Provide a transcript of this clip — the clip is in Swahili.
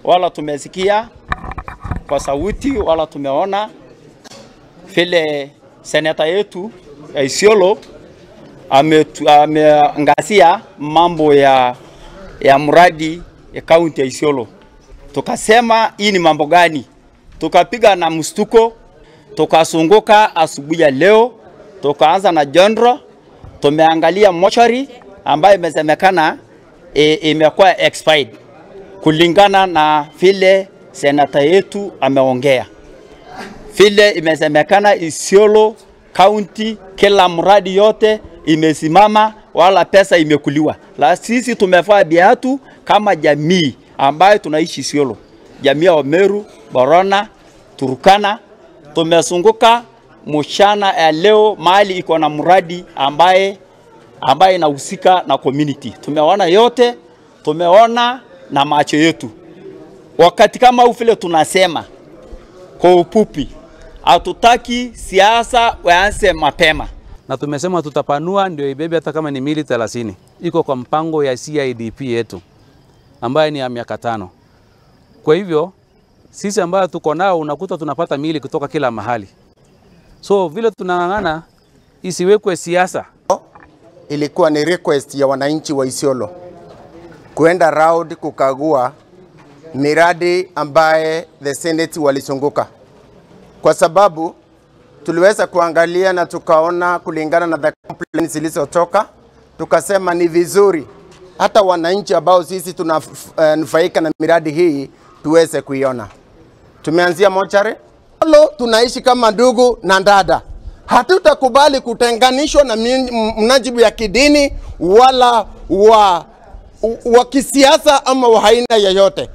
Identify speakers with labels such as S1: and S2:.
S1: Wala tumesikia kwa sauti, wala tumeona vile seneta yetu ya Isiolo ameangazia mambo ya mradi ya kaunti ya Isiolo. Tukasema hii ni mambo gani? Tukapiga na mstuko, tukasunguka asubuhi ya leo, tukaanza na Jondro, tumeangalia mochari ambayo imesemekana imekuwa expired kulingana na vile senata yetu ameongea. Vile imesemekana Isiolo County kila mradi yote imesimama, wala pesa imekuliwa. La sisi tumefaa biatu kama jamii ambayo tunaishi Isiolo, jamii ya Meru, Borana, Turkana, tumesunguka mchana ya leo mahali iko na mradi ambaye inahusika na community. Tumeona yote, tumeona na macho yetu. Wakati kama huu vile tunasema kwa ufupi, hatutaki siasa waanze mapema.
S2: Na tumesema tutapanua ndio ibebe hata kama ni mili 30. Iko kwa mpango ya CIDP yetu ambaye ni ya miaka 5. Kwa hivyo sisi ambayo tuko nao unakuta tunapata mili kutoka kila mahali. So vile tunang'ang'ana isiwekwe siasa.
S3: Ilikuwa ni request ya wananchi wa Isiolo kuenda round kukagua miradi ambaye the Senate walisunguka, kwa sababu tuliweza kuangalia na tukaona kulingana na the complaints zilizotoka, tukasema ni vizuri hata wananchi ambao sisi tunanufaika na miradi hii tuweze kuiona. Tumeanzia mochari. Tunaishi kama ndugu na dada. Hatutakubali kutenganishwa na mnajibu ya kidini wala wa kisiasa ama wa aina yoyote.